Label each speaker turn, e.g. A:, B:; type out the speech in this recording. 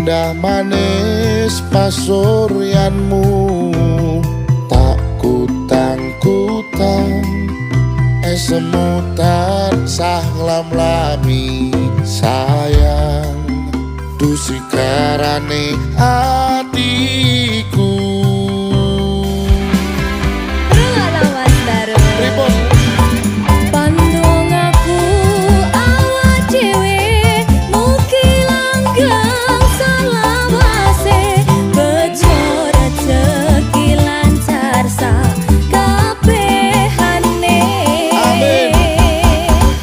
A: Indah manis pasuryanmu. Tak kutang-kutang esemu tansah nglam-lami sayang. Dusikarane.